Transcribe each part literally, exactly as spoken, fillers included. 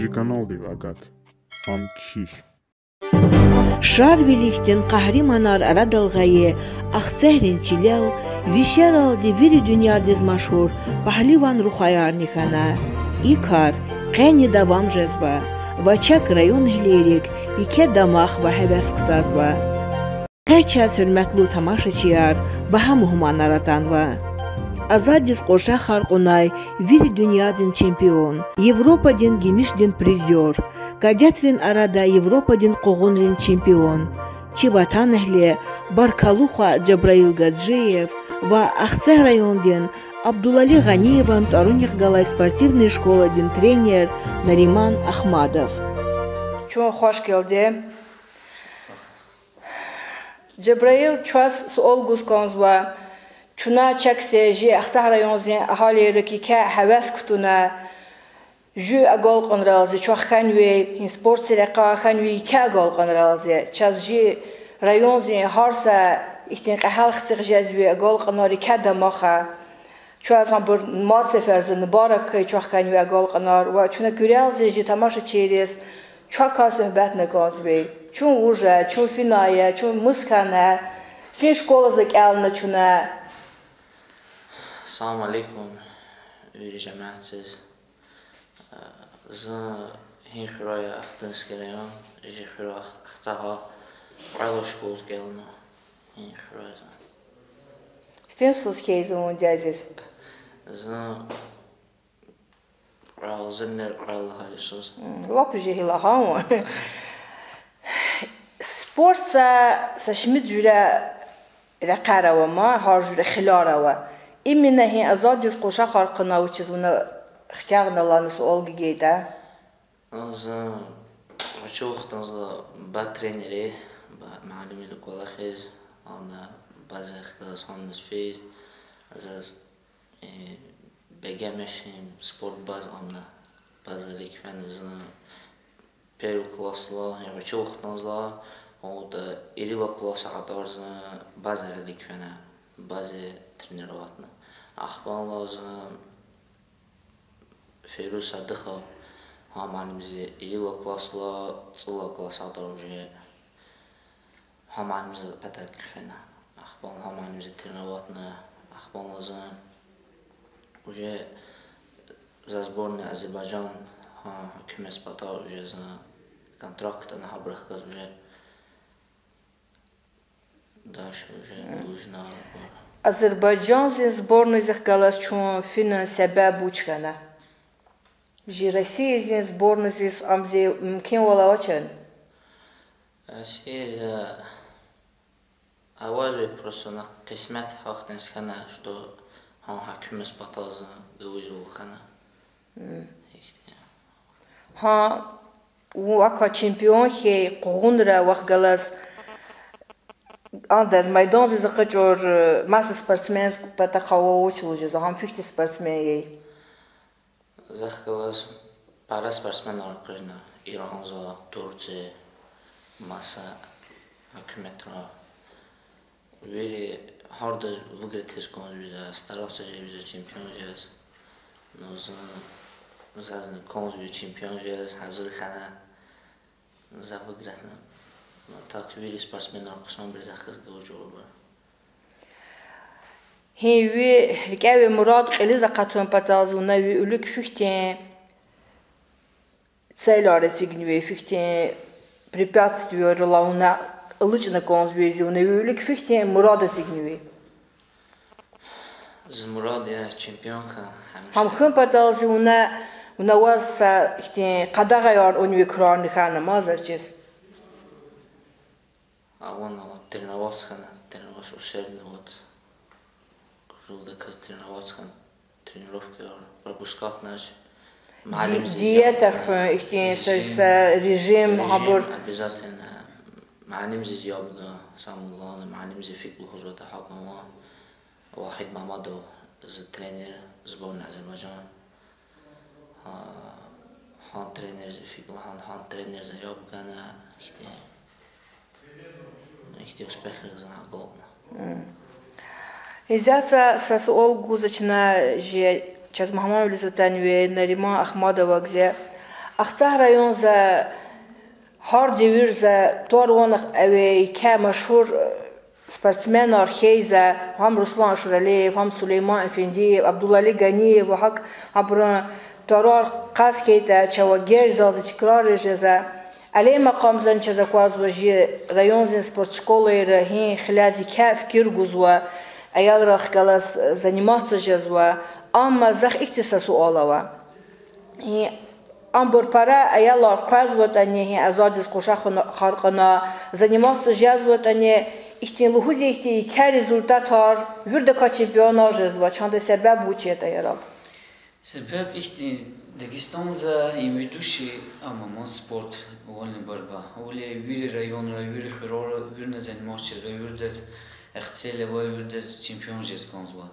Каналдив агат. Ам кхьихь. Шарвили хьтин къагьриманар арадал гъайи Ахцегьрин чилел вишералди вири дуьньядиз машгьур пагьливан рухваярни хьана. И кар къени давам жезва ва чак районэгьлийрик еке дамах ва гьевес кутазва. Къе чаз, гьуьрметлу тамашачияр, багьа мугьманар атанва. Азаддиз къуршахар кьунай вири дуьньядин чемпион, Европадин гимишдин призёр, кадетрин арада Европадин къугъунрин чемпион, чи ватанэгьли, баркаллу хва Жабраил Гаджиев ва Ахцегь райондин Абдулали Гъаниеван тӀварунихъ галай спортивный школадин тренер Нариман Ахмадов. Чун хвашгелди. Жабраил, чаз суал гуз кӀанзава, чна чакси жи Ахцагь райондин агьалийрик еке гьевес кутуна, жуь агалкьунралзи чвахъ хьанвай, и спортдин рекьяй хьанвай еке агалкьунралзи. Чаз жи райондин гьар са ихьтин кьегьал хцихъ жезвай агалкьунар еке дамах я. Чаз абур мад сеферда мубарак хьуй, чвахъ хьанвай агалкьунар, ва чна куьрелди жи тамашачийриз чвакай суьгьбетна кӀанзава. Чун вуж я, чун финай я, чун мус хьана, фин школадиз кӀелна чна. Салам алейкум, вири жемятдиз. Зун гьи хуьряй я, Ахтынский район, жи хуьр Ах-, Ахцагьа, кьвед лагьай школадиз кӀелна гьи хуьряй зун. Фин йисуз хьайиза вун, дядя? Зун кьвед, зун кьвед лагьай йисуз. М, лап жегьил я гьа вун. Спортда са шумуд жуьре рекьер ава ман, гьар жуьре хилер ава. Именно гьи Азаддиз къуршахар кьуна вучиз вуна хкягъна лагьана суал гайитӀа? Зун гъвечӀи вахтунда бази тренерри, ба-, муаллимри кӀвалахиз, ана базихъ галаз гьаниз физ, заз, э, бегенмиш я спорт баз амна, база вилик фена зун первый классдилай, гъвечӀи вахтунда, гьа, ирилай класс гьатӀар зун база вилик фена, бази тренироватьна. Ахпа лагьана зун Фейруз Садыхов, гьа муаллимди ирилай классдилай цӀуд лагьай класс гьатӀар уже гьа муаллимди патахъ хъфена. Ахпа гьа муаллимди тренироватьна, ахпа лагьана зун уже за сборная Азербайджан, гьа, гьукуматдин патай уже за контракт кутуна гьабурухъ галаз уже. Дальше уже гужна. Азербайджандин сборныйдихъ галаз чун финан себеб вуч хьана? Жи Россиядин сборныйдиз ам зи мумкинвал авачни? Россиядиз авазви, просто на къисмет гьахьтинди хьана, что гьа гьукуматдин патай за гузвайвал хьана. Ихьтин. Гьа, вун акваз чемпион хьайи къугъунра вахъ галаз, андаз майдандиз экъечӀай маса спортсмен патахъ ава вуч лугьуз жезва, гьам фихьтин спортсмен я? Захъ галаз пара спортсменар экъечӀна, Иранза, Турция, маса гьукуматра. Вири гьардаз выиграть ийиз кӀанзава за, стараться жезва за чемпион жез. Ну, за, зазни кӀанзава чемпион жез, гьазур хьана за выигратьна. Ну, так вири спортсменар хъсанбур захъ галаз галаз чӀурбур. Гьи ви рикӀе ви мурад кьилиз акъатун паталзи вуна ви вилик фихьтин целяр эцигнава, фихьтин препятствиярилай вуна алачӀна кӀанзава зи, вуна ви вилик фихьтин мурад эцигнава? Зи мурад я чемпион хьун гьамиша. Гьам хьун паталзи вуна, вуна ваз са ихьтин къадагъаяр авун ви крарни хьана ман заз чиз. Авуна вот тренироваться хьана, тренироваться усердно вот. Кужулдаказ тренироваться хьана, тренировкаяр пропускать нач. Ди-, диета хьун, ихьтин са, режим, са режим гьабур. Обязательно. Муаллимдиз яб ган, самое главное, муаллимди фикӀ лугьузватӀа гьакӀ ава. Вахид Мамадов, зи тренер, сборная Азербайджан. Гьа, гьа тренердиз фикӀ лагьана, гьа тренерди яб гана, ихьтин, ихьтин успехрихъ за агалкьна. Гьиза са, са суал гузва чна жи, чаз мугьманвилиз атанвай Нариман Ахмадоваз. Ахцегь районза гьар девирза тӀвар-ван авай еке машгьур спортсменар хьайиза, гьам Руслан Шуралиев, гьам Сулейман Эфендиев, Абдулали Ганиев ва гьакӀ, абурун тӀварар кьаз хьайитӀа, чавай геж залзи тикрар жезва. Алай макъамзани чаз аквазва жи районзин спортшколайра гьи хилез еке фикир гузва, аялрихъ галаз заниматься жезва. Амма захъ ихьтин са суал ава. И абур пара аялар къвезватӀани, гьи азадиз къушахар кьуна, заниматься жезватӀани, ихьтин лугьуз ихьтин еке результатар, виридакай чемпионар жезва, чандин себеб вуч ятӀа, яраб? Себеб ихьтин Дагъустанза и ведущий, амма ман спорт, вольная борьба. Вири районра, вири хуьрера, вирина заниматься жезва, виридаз эхцел ава, виридаз чемпион жез кӀанзава.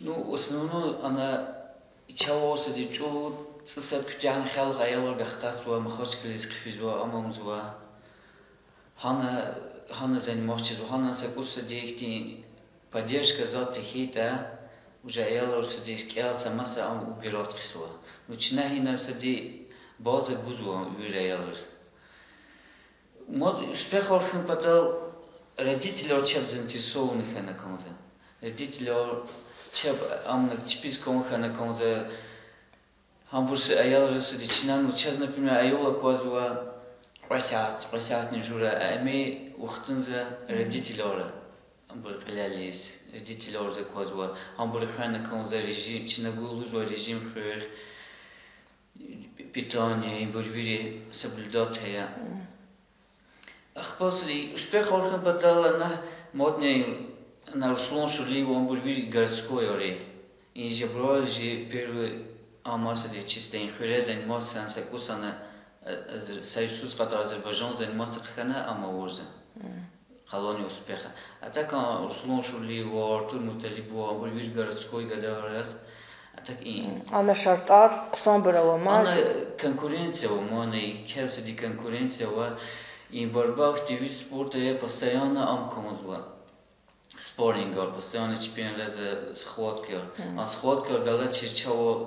Ну, в основном, ана, чавай сади чӀу, цӀусад куьтягьна хелгъ аялар гахкатзава, Махачкъализ хъфизва, амма амзава. Гьана, гьана заниматься жезва, гьана са кӀус сади ихьтин поддержка зат тахьайтӀа, уже аялар сади кӀел са маса ам убират хъийизва. Ну, чна гьина сади база гузва вири аялриз. Мад успехар хьун патал родителар чеб заинтересованы хьана кӀанзава. Родителар чеб амна чпиз кӀан хьана кӀанзава. Гьабур са аялриз сади чна, ну, чаз, например, аял аквазва кьве сят, кьве сятни жуьре, а ам вахтунза родителар, абур кьилелиз, родителар за аквазва, гьабур хвена кӀанзава режим, чна гуз лугьузва режим хуьх, питание, ибур вири соблюдать ая. Ахпа сади успехар хьун патал ана модный, ана Руслан Шурлиев, абур вири городскойри. И Жабраил жи первый амма сади чисто и хуьре заниматься хьана са кӀус ана, э, Азер-, Союзсуз къатар Азербайжан заниматься хъхьана амма вурза. Колония успеха. А так, а, Руслан Шурлиев ва Артур Муталибов, абур вири городской гадаяр яз. А так и Ана шартӀар хъсанбур ава ман. Ана конкуренция ава ман, и кев сади конкуренция ава, и борьба, ихьтин вид спорта я, постоянно ам кӀанзава. Спаррингар, постоянно чпин арада схваткаяр. А схваткаяр галачир чавай,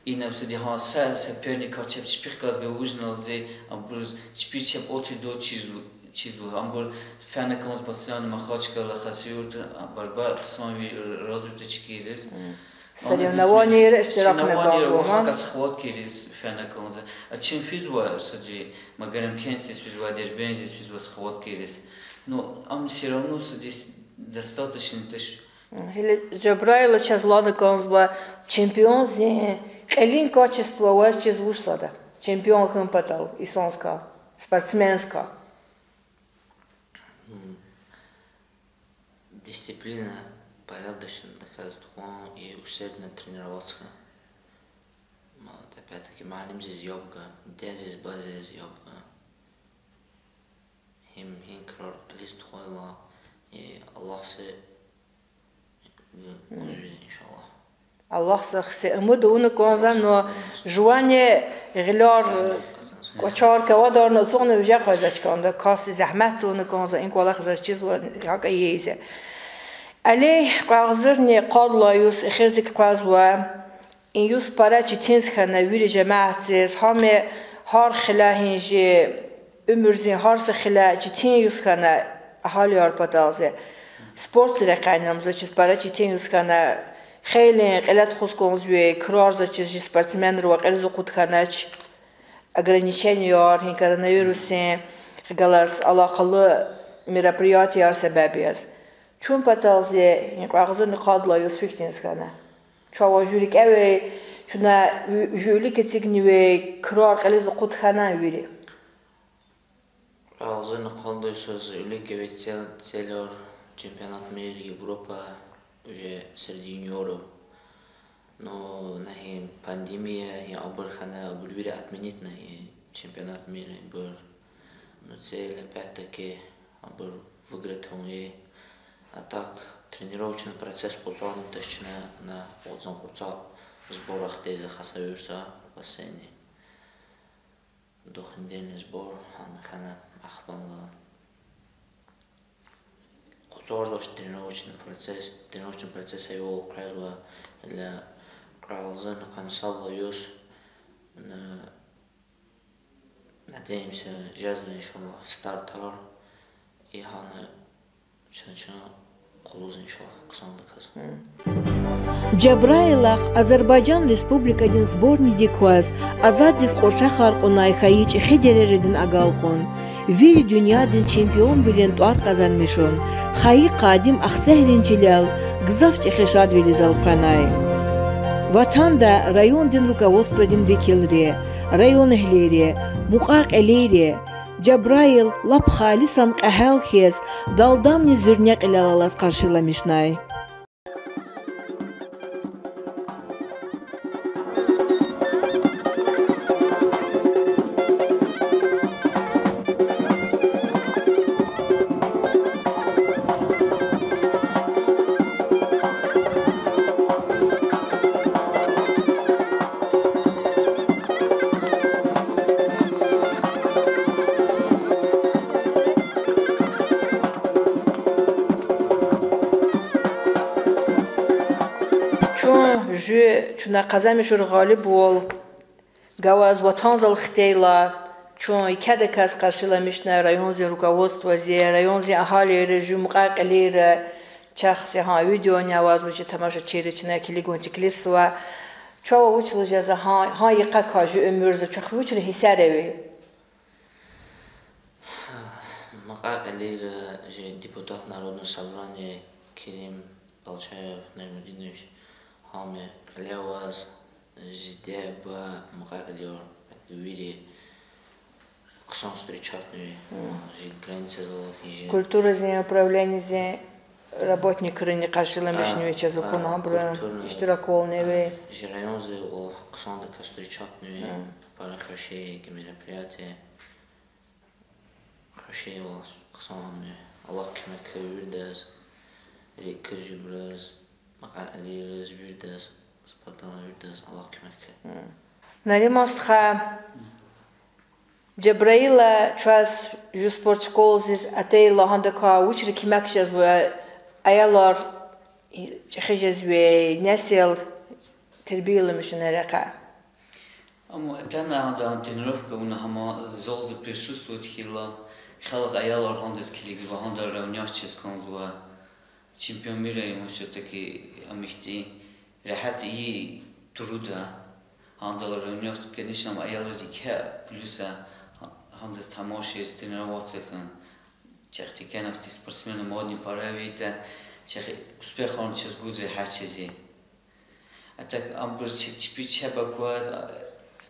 ина сади гьа са соперникар чеб чпихъ галаз гуьгъуьна зи, абуруз чпи чеб отидо чизва, чизва. Абур фена кӀанзава постоянно Махачкъала, Хасавюрт, борьба хъсанвий развиточкийриз. Соревнованийра иштиракна кӀанзава ман. Соревнованийра ва гьакӀ схваткийриз фена кӀанзава. А чун физва сади, Магарамкентдиз физва, Дербентдиз физва схваткийриз. Ну, ам всё равно сади достаточно туш. Гьеле Жабраила чаз лагьана кӀанзава, чемпионзин кьилин качество ваз чиз вуч сада? Чемпион хьун патал инсанская, спортсменская. Дисциплина, порядочно тахьаз тухун и усердно тренироваться хьун. Ма, опять-таки, муаллимдиз яб гун, дидедиз, бубадиз яб гун. Гьим, гьим крар кьилиз тухвайла, и Аллагьса гуз-, гузвай, иншаллагь. Аллагьса хси умуд авуна кӀанзава, но жувани гъилер, кӀвачер квадарна ацукьна виже къвезвач кӀанда, касди зегьмет авуна кӀанзава, и кӀвалах заз чизва, гьакӀ ийизва. Алай кьве агъзурни къад лагьай йис эхирдик къвезва. И йис пара четинди хьана вири жемятдиз, гьам гьар хиле гьи жи уьмуьрдин гьар са хиле четин йис хьана агьалияр патал зи. Спортдин рекьяй ам заз чиз пара четин йис хьана, хейлин кьиле тухуз кӀанзавай крар заз чиз жи спортсменривай кьилиз акъуд хьанач, ограниченияяр, гьи коронавирусдин галаз алакъалу мероприятияр себеб яз. Чун патал зи и кьве агъзурни къад лагьай йис фикдиз хьана. Чавай жуьре кӀевай, чна ви-, жуьре вилик эцигнавай крар кьилиз акъуд хьана вири. Кьве агъзурни къад лагьай йисуз вилик кӀевай цел-, целяр чемпионат мира, Европа, уже среди юниоров. Ну, на гьи пандемия, гьи абур хьана, абур вири отменить хьана, гьи чемпионат мира, абур. Ну, цель, опять-таки, абур выиграть авун я. А так, тренировочный процесс кьуцӀарна туш чна, на, кьуцӀан кьуцӀа сборар хтайза Хасавюртда, последний двухдневный сбор, гьана хьана, ахпа кьуцӀарзавач тренировочный процесс, тренировочный процесс аялри къвезва, ила кьве агъзурни къанни сад лагьай йис, на, Надеемся, жезва, иншаллагь, стартар. И гьана чна чун къулуз, иншаллагь, хъсандаказ. Жабраилахъ Азербайжан Республикадин сборныйдик кваз азаддиз кьуршахар кьунай хьайи чӀехи дережадин агалкьун, вири дуьньядин чемпионвилин тӀвар къазанмишун хайи къадим Ахцегьрин чилел гзаф чӀехи шадвилиз элкъвенай. Ватанда райондин руководстводин векилри, районэгьлийри, мукьва-кьилийри Жабраил лап халисан кьегьал хьиз, далдамни зуьрне кьилел алаз къаршиламишнай. Чун жуь, чна къазанмишур гъалибвал гваз ватанзал хтейла, чун икӀ даказ къаршиламишна районзин руководствози, районзин агьалийри, жуь мукьва-кьилийри. Чахъ са гьа видеони авазва чи тамашачийри, чна килигун теклифзава. Чавай вуч лугьуз жезва, гьа, гьа йикъакай жуь уьмуьрза чахъ вучир гьиссер эвел? Мукьва-кьилийри, жи депутат Народного собрания Керим Балчаев Нажмудинович, гьам кьиле аваз, жи диде-буба, мукьва-кьилийри, вири хъсан встречатнава, жи границадал, жи культурадин управленидин работникрини къаршиламишнава, чаз акуна абурун иштираквални эвел. Жи районза валлагь хъсандаказ встречатнава, пара хуш мероприятие. Хуш валлагь, хъсан я. Аллагь куьмек хьуй виридаз, рикӀ кузвайбуруз, мукьва-кьилийриз, виридаз, патан виридаз Аллагь куьмек хьуй. Нариман стха, Жабраила чаз жуь спортшколдиз атайла гьандакай вучир куьмек жезва, аялар чӀехи жезвай, несил тербияламишунин рекье? Ам атана гьада тренировка авуна, гьам залда присутствовать хьайила, халкь, аялар гьандаз килигзава, гьанда равнять чиз кӀанзава. Чемпион мира я, ам всё-таки ам ихьтин регьят и труд я. Гьандал равнять, конечно, ам аялриз еке плюс я, гьандаз тамашиз, тренироваться хьун. Чехъ текена хьтин спортсмен мадни пара авайтӀа, чехъ успехарни чаз гуз регьят жезва. А так абур чи чпи чеб акваз,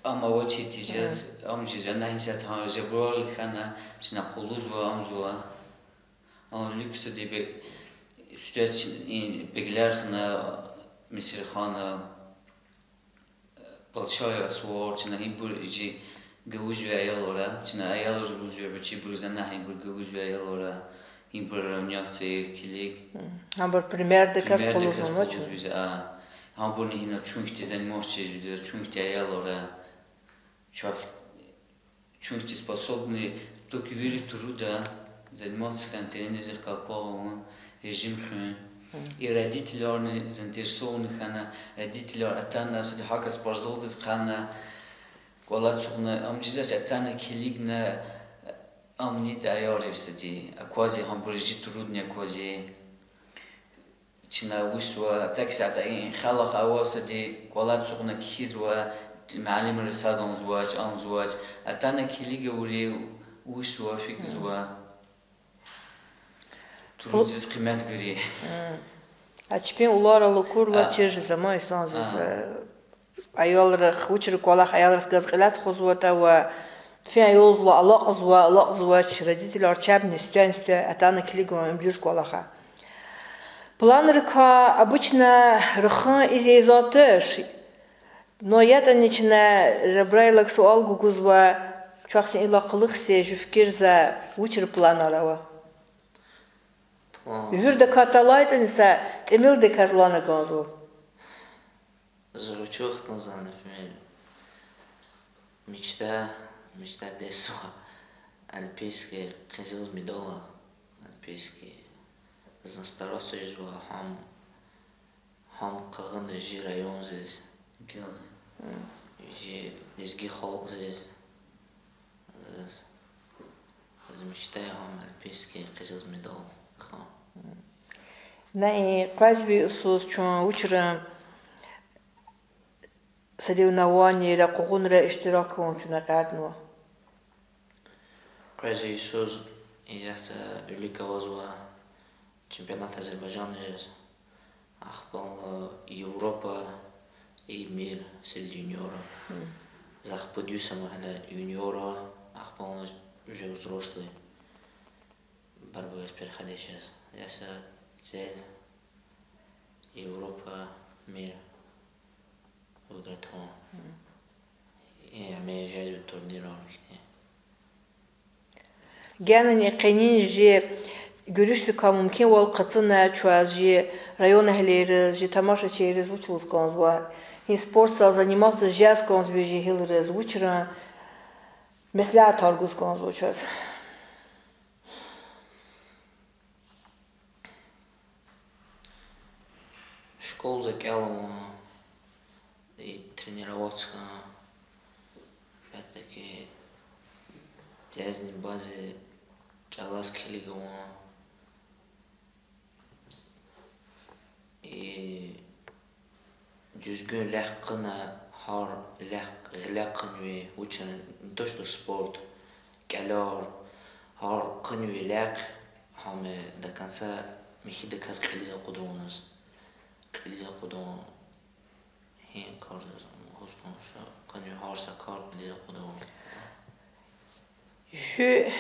ам авачир тежез, ам жез, ана гьисятда гьа Жабраил хьана, чна къулузва, амзава. Ам Люксади бе-, уьстад чи-, и, беглер хьана, Мисирхана, Балчаев Асвар, чна гьибур жи гузвай аялар я, чна аялриз лугьузва, чибуруз ана гьибур гузвай аялар я, гьибур равняться килиг. Гьабур примердаказ къулузвани, а, гьабурни гьина чун хьтин заниматься жезвайди, чун хьтин аялар я. Чахъ чун хьтин способный, только вири труд я, заниматься хьун, тренердихъ галкӀ авун, режим хуьн. И родителарни заинтересованы хьана, родителар атана, сади гьакӀ спортзалдиз хьана, кӀвале ацукьна, ам жезач атана килигна, ам ни аялрив сади аквазва, гьабур жи трудни аквазва. Чна вучзава, так сятда и халкь ава сади, кӀвале ацукьна кхьизва, муаллимри саз анзавач, анзавач, атана килига вири, вучзава, фикирзава. Труддиз къимет гуьре. А чпин уларал акурла чир жезва ма инсандиз, аялрихъ, вучир кӀвалах аялрихъ галаз кьиле тухузватӀа ва фин аял зун алакьзава, алакьзавач, родителар чебни сифтени-сифте атана килигун уьмуьрдиз кӀвалаха. Планрикай обычно рахун ийизвайди туш. Но ятӀани чна Жабраилак суал гугузва, чахъ син ила кьулухъ це, жув фикирзава, вучир планар ава? Вирдакай талайтӀани са тӀимилдаказ лагьана кӀанзава. Зуручухтан за, например, мечта, мечта детства, олимпийский къизил медал, олимпийский, зун стараться жезва гьам, гьам къагъуна жи райондиз, жи лезги халкьдиз. Заз, заз мечта я гьам олимпийский къизил медал хьун. На и къвезвай йисуз чун вучра соревнованийра, къугъунра иштирак авун чна кьатӀнава. Къвезвай йисуз исятда вилик авазва чемпионат Азербайджана жез, ахпа Европа и мир среди юниоров. Захъ пуд йис ама гьеле юниора, ахпа уже взрослый борьбу яз переходить жез. Яса цель Европа, мир выиграть хьун. И ам жезва турнирар ихьтин. Генани къенин жи гуьруьшдикай мумкинвал къачуна чваз жи районэгьлийриз, жи тамашачийриз вуч лугьуз кӀанзава? Гьи спортдал заниматься жез кӀанзавай жегьилриз вучра меслятар гуз кӀанзава чаз? Школа за кӀел авун, и тренироваться хьун, опять-таки, тезни бази чӀалаз килигун, и дуьзгуьн лекь хъувуна, гьар лекь, гъиле хъувунвай, вучна, не то что спорт, кӀелар, гьар хъувунвай лекь, гьам до конца михьидаказ кьилиз акъудун вуна. Кьилиз акъудун, гьи кар заз лугьуз кӀанзава, хъувунвай гьар са кар кьилиз акъудун. Жуь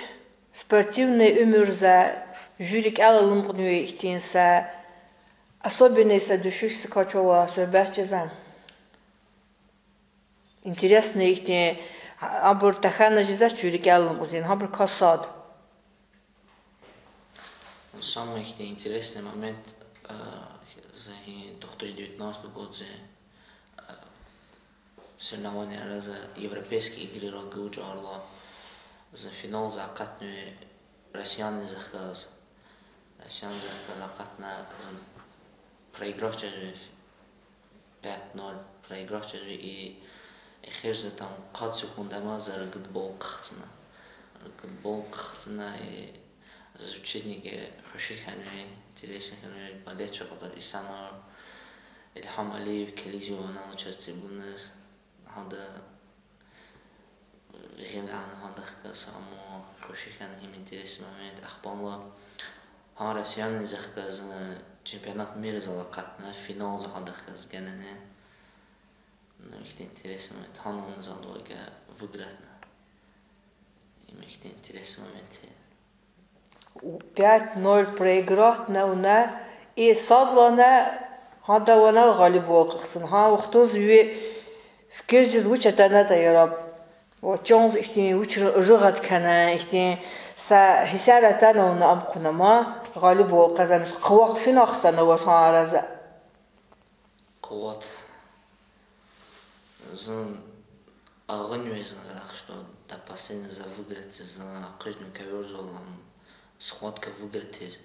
спортивный уьмуьрза, жуь рикӀел алукьнавай ихьтин са особенный са дуьшуьш са качева суьгьбет жеза. Интересный ихьтин, абур тахьана жезач жуь рикӀел алукьзин, гьабурукай сад. Самый ихьтин интересный момент, э, за гьи две тысячи девятнадцатого годзе, э, соревнованийра за Европейские игры рагучӀарла, за финалза акъатнава россиянрихъ галаз. Россиянрихъ галаз акъатна, за проиграть жезва, пять ноль проиграть жезва и эхирза там къад секундамаз за рагуд бал хъхьзава. Рагуд бал хъхьзава и заз вичизни хвеши хьанва, интересный хьанва, болеть жезвай кьадар инсанар, Ильгьам Алиев килигзава анал чаз трибуназ, гьада гъил яна гьадахъ галаз, амма хвеши хьана гьим интересный момент. Ахпа гьа россиянрихъ галаз чемпионат мира зал акъатна, финалза гьадахъ галаз генани. Ну, ихьтин интересный момент. Гьанани зал ваги выигратьна. Им ихьтин интересный момент я. Пять ноль проигратьна вуна, и сад лагьана, гьада ванал гъалибвал хъхьзава. Гьа вахтуз ви фикирдиз вуч атанатӀа, яраб? Ва чаз ихьтин вуч жугъад хьана, ихьтин са гьиссер атана вуна ам хъувуна, ма гъалибвал къазанмиш, къуват фин ахтана ваз гьа арада? Къуват зун агъунвай, зун за, что до последнего за выигратьиз, зун акъажни каверзавал ам схватка выигратьиз.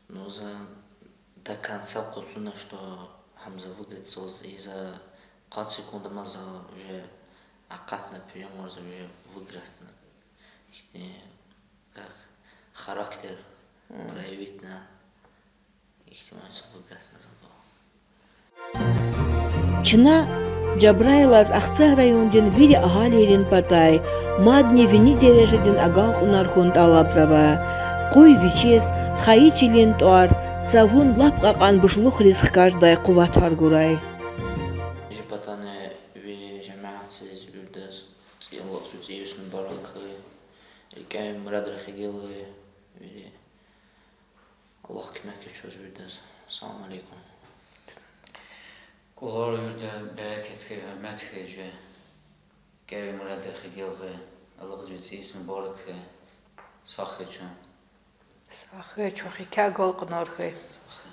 Ну, за до конца къуцуна, что гьам за выигратьиз, и за къад секундамаз за уже акъатна приёмар, за уже выигратьна. Ихьтин, как характер проявитьна. Чна Жабраилаз Ахцегь райондин вири агьалийрин патай мадни вини дережадин агалкьунар хьун тӀалабзава. Къуй вичиз хайи чилин тӀвар цавун лап кьакьан бушлухриз хкаждай къуватар гурай. Жи патани вири жемятдиз, виридаз цӀийи, цӀийи йис мубарак хьуй. РикӀяй мурадрихъ гелай вири. Аллагь куьмек хьуй чаз виридаз. Салам алейкум. КӀулар вирида берекет хьуй, гьуьрмет хьуй жи. РикӀяй мурадрихъ гелай, Аллагьди цӀийи йис мубарак хьуй. Сагъ хьуй чун. Сагъ хьуй чун, хикай агалкьунар хьуй. Сагъ хьуй.